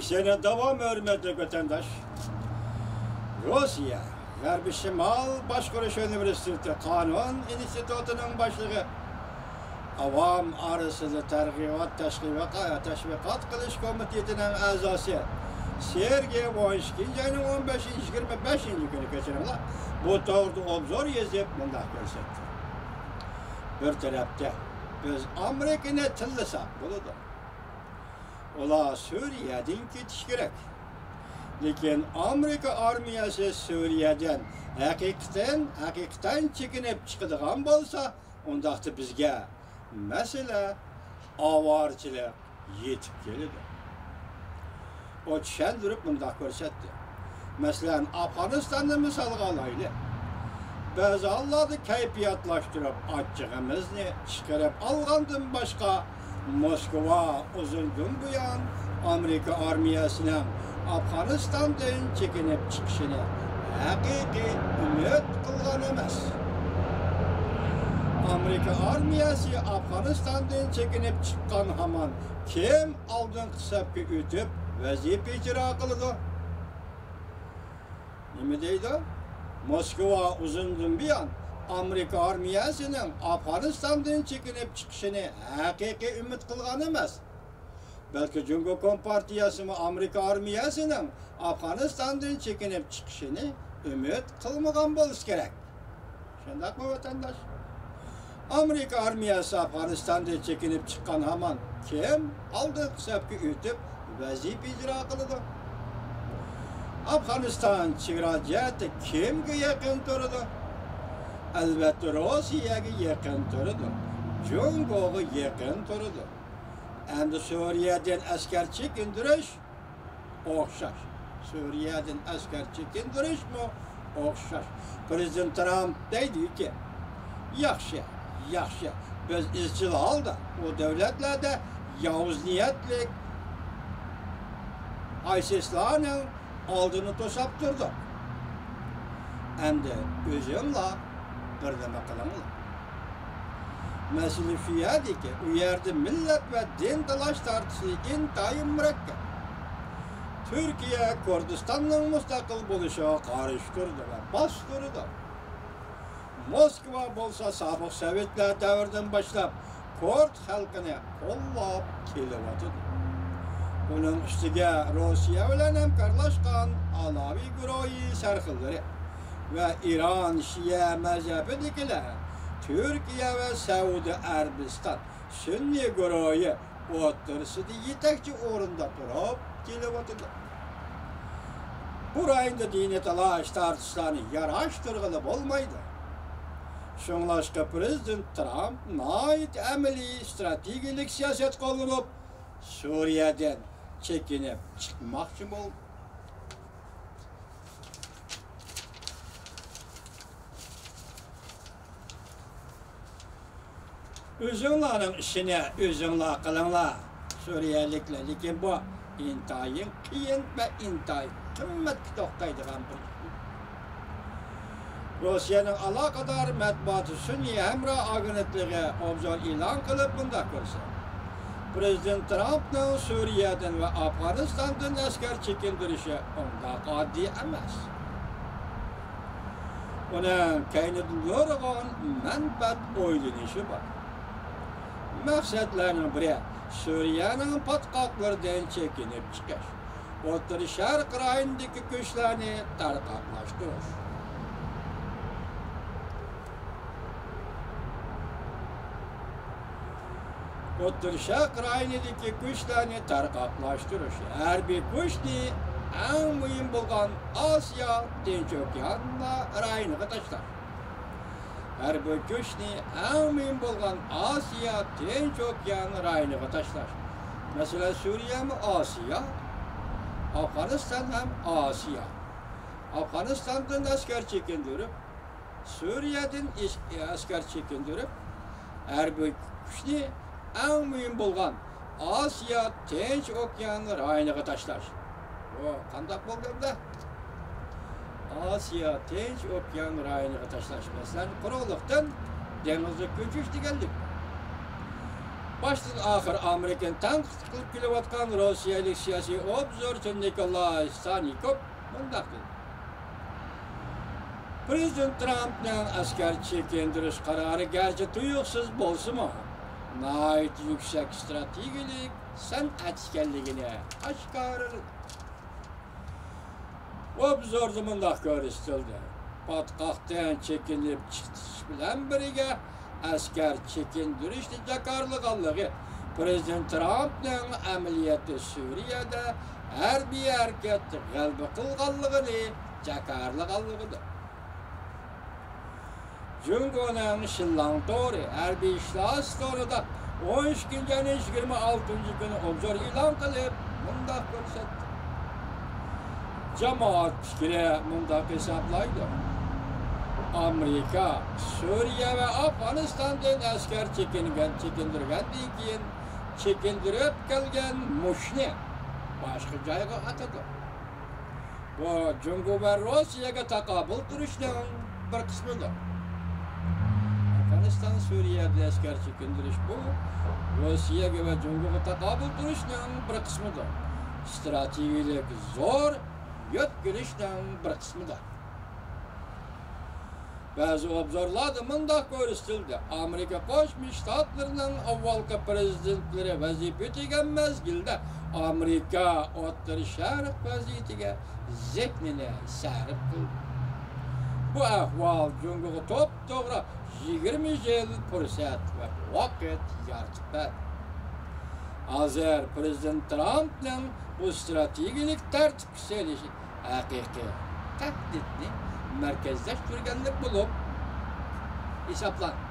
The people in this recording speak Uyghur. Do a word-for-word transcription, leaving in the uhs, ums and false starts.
سېنى داۋام، ھۆرمەتلىك ۋەتەنداش. روسىيە غەربىي شىمال باشقۇرۇش ئۇنىۋېرسىتېتى قانۇن ئىنستىتۇتىنىڭ باشلىقى، ئاۋام ئارىسىدا تەرغىبات تەشۋىقا-، تەشۋىقات قىلىش كومىتېتىنىڭ ئەزاسى سېرگېي ۋون شىكىنجاينىڭ ئون بەشىنچى، يىگىرمە بەشىنچى كۈنى، كەچۈرۈڭلار، بۇ توغرىدا ئوبزور يېزىپ مۇنداق كۆرسەتتى. بىر تەرەپتە بىز ئامېرىكىنى تىللىساق بولىدۇ. ئۇلار سۈرىيەدىن كېتىشى كېرەك. لېكىن ئامېرىكا ئارمىيەسى سۈرىيەدىن ھەقىقەتەن، ھەقىقەتەن چېكىنىپ چىقىدىغان بولسا، ئۇنداقتا بىزگە مەسىلە ئاۋارىچىلىق يېتىپ كېلىدۇ. ئۇ چۈشەندۈرۈپ مۇنداق كۆرسەتتى. مەسىلەن، ئافغانىستاننى مىسالغا ئالايلى. بەزى ھاللاردا كەيپىياتلاشتۇرۇپ، ئاچچىقىمىزنى چىقىرىپ ئالغاندىن باشقا، موسكۋا ئۇزۇندىن بۇيان ئامېرىكا ئارمىيەسىنىڭ ئافغانىستاندىن چېكىنىپ چىقىشىنى ھەقىقىي ئۈمىد قىلغان ئەمەس. ئامېرىكا ئارمىيەسى ئافغانىستاندىن چېكىنىپ چىققان ھامان كىم ئالدىنقى سەپكە ئۆتۈپ ۋەزىپە ئىجرا قىلىدۇ؟ نېمە دەيدۇ؟ موسكۋا ئۇزۇندىن بۇيان ئامېرىكا ئارمىيەسىنىڭ ئافغانىستاندىن چېكىنىپ چىقىشىنى ھەقىقىي ئۈمىد قىلغان ئەمەس. بەلكى جۇڭگو كومپارتىيەسىمۇ ئامېرىكا ئارمىيەسىنىڭ ئافغانىستاندىن چېكىنىپ چىقىشىنى ئۈمىد قىلمىغان بولسا كېرەك. شۇنداقمۇ، ۋەتەنداش؟ ئامېرىكا ئارمىيەسى ئافغانىستاندىن چېكىنىپ چىققان ھامان كىم ئالدىنقى سەپكە ئۆتۈپ ۋەزىپە ئىجرا قىلىدۇ؟ ئافغانىستان چېگرا جەھەتتە كىمگە يېقىن تۇرىدۇ؟ ئەلۋەتتە، روسىيەگە يېقىن تۇرىدۇ، جۇڭگوغا يېقىن تۇرىدۇ. ئەمدى سۈرىيەدىن ئەسكەر چېكىندۈرۈش ئوخشاش. سۈرىيەدىن ئەسكەر چېكىندۈرۈشمۇ ئوخشاش. پىرېزىدېنت ترامپ دەيدۇكى، ياخشى، ياخشى، بىز ئىزچىل ھالدا ئۇ دۆلەتلەردە ياۋۇز نىيەتلىك ئايسىسلارنىڭ ئالدىنى توساپ تۇردۇق. ئەمدى ئۆزۈڭلار بىر نېمە قىلىڭلار. مەسىلە شۇ يەردىكى، ئۇ يەردە مىللەت ۋە دىن تالاش تارتىشى ئىنتايىن مۇرەككەپ. تۈركىيە كۇردىستاننىڭ مۇستەقىل بولۇشىغا قارشى تۇرىدۇ ۋە باستۇرىدۇ. موسكۋا بولسا سابىق سوۋېتلار دەۋرىدىن باشلاپ كۇرد خەلقىنى قوللاپ كېلىۋاتىدۇ. ئۇنىڭ ئۈستىگە روسىيە بىلەن ھەمكارلاشقان ئالاۋى گۇرۇھى سەرخىللىرى ۋە ئىران شىئە مەزھەپىدىكىلەر، تۈركىيە ۋە سەئۇدى ئەرەبىستان سۈننىي گۇرۇھى ئوتتۇرىسىدا يېتەكچى ئورۇندا تۇرۇپ كېلىۋاتىدۇ. بۇ رايوندا دىنىي تالاش-تارتىشلارنى ياراشتۇرغىلى بولمايدۇ. شۇڭلاشقا پىرېزىدېنت ترامپ ناھايىتى ئەمەلىي، ئىستراتېگىيەلىك سىياسەت قوللىنىپ، سۈرىيەدىن چېكىنىپ چىقماقچى بولدى. ئۆزۈڭلارنىڭ ئىشىنى ئۆزۈڭلار قىلىڭلار، سۈرىيەلىكلەر. لېكىن بۇ ئىنتايىن قىيىن ۋە ئىنتايىن قىممەتكە توختايدىغان بىر ئىش. روسىيەنىڭ ئالاقىدار مەتبۇئاتى سۈنئىي ھەمراھ ئاگېنتلىقى ئوبزور ئېلان قىلىپ مۇنداق كۆرسەتتى: پىرېزىدېنت ترامپنىڭ سۈرىيەدىن ۋە ئافغانىستاندىن ئەسكەر چېكىندۈرۈشى ئۇنداق ئاددىي ئەمەس. ئۇنىڭ كەينىدە نۇرغۇن مەنپەئەت ئويلىنىشى بار. مەقسەتلەرنىڭ بىرى سۈرىيەنىڭ پاتقاقلىرىدىن چېكىنىپ چىقىش، ئوتتۇرا شەرق رايونىدىكى كۈچلەرنى تارقاقلاشتۇرۇش. ئوتتۇرا شەرق رايونىدىكى كۈچلەرنى تارقاقلاشتۇرۇش، ھەربىي كۈچنى ئەڭ مۇھىم بولغان ئاسىيا، تىنچ ئوكيان رايونىغا تاشلاش. ھەربىي كۈچنى ئەڭ مۇھىم بولغان ئاسىيا، تىنچ ئوكيان رايونىغا تاشلاش. مەسىلەن، سۈرىيەمۇ ئاسىيا، ئافغانىستان ھەم ئاسىيا. ئافغانىستاندىن ئەسكەر چېكىندۈرۈپ، سۈرىيەدىن ئەس-، ئەسكەر چېكىندۈرۈپ، ھەربىي كۈچنى ئەڭ مۇھىم بولغان ئاسىيا، تىنچ ئوكيان رايونىغا تاشلاش. بۇ قانداق بولغاندا؟ ئاسىيا، تىنچ ئوكيان رايونىغا تاشلاش، مەسىلەن، قۇرۇقلۇقتىن دېڭىزغا كۆچۈش دېگەنلىك. باشتىن ئاخىر ئامېرىكىنى تەنقىد قىلىپ كېلىۋاتقان روسىيەلىك سىياسىي ئوبزورچى نىكولاي ستانىكوف مۇنداق دېدى: پىرېزىدېنت ترامپنىڭ ئەسكەر چېكىندۈرۈش قارارى گەرچە تۇيۇقسىز بولسىمۇ، ناھايىتى يۈكسەك ئىستراتېگىيەلىك سەنئەت ئىكەنلىكىنى ئاشكارىلىدى. ئوبزوردا مۇنداق كۆرسىتىلدى: پاتقاقتىن چېكىنىپ چىقىش بىلەن بىرگە، ئەسكەر چېكىندۈرۈشنى جاكارلىغانلىقى پىرېزىدېنت ترامپنىڭ ئەمەلىيەتتە سۈرىيەدە ھەربىي ھەرىكەتتە غەلىبە قىلغانلىقىنى جاكارلىغانلىقىدۇر. جۇڭگونىڭ شىنلاڭ تورى ھەربىي ئىشلار ستورىدا ئون ئىككىنچى ئاينىڭ يىگىرمە ئالتىنچى كۈنى ئوبزور ئېلان قىلىپ، مۇنداق كۆرسەتتى: جامائەت پىكرى مۇنداق ھېسابلايدۇ: ئامېرىكا سۈرىيە ۋە ئافغانىستاندىن ئەسكەر چېكىنگەن، چېكىندۈرگەندىن كېيىن، چېكىندۈرۈپ كەلگەن مۇشنى باشقا جايغا ئاتىدۇ. بۇ جۇڭگو ۋە روسىيەگە تاقابىل تۇرۇشنىڭ بىر قىسمىدۇر. ئافغانىستان، سۈرىيەدە ئەسكەر چېكىندۈرۈش، بۇ روسىيەگە ۋە جۇڭگوغا تاقابىل تۇرۇشنىڭ بىر قىسمىدۇر. ئىستراتېگىيەلىك زور يۆتكىلىشنىڭ بىر قىسمىدۇر. بەزى ئوبزورلاردا مۇنداق كۆرسىتىلدى: ئامېرىكا قوشما شتاتلىرىنىڭ ئاۋۋالقى پىرېزىدېنتلىرى ۋەزىپە ئۆتىگەن مەزگىلدە ئامېرىكا ئوتتۇرا شەرق ۋەزىيىتىگە زېھنىنى سەرپ قىلدى. بۇ ئەھۋال جۇڭگوغا توپتوغرا يىگىرمە يىل پۇرسەت ۋە ۋاقىت يارىتىپ بەردى. ھازىر پىرېزىدېنت ترامپنىڭ بۇ ئىستراتېگىيەلىك تەرتىپكە سېلىشى ھەقىقىي تەھدىتنى مەركەزلەشتۈرگەنلىك بولۇپ ھېسابلانىدۇ.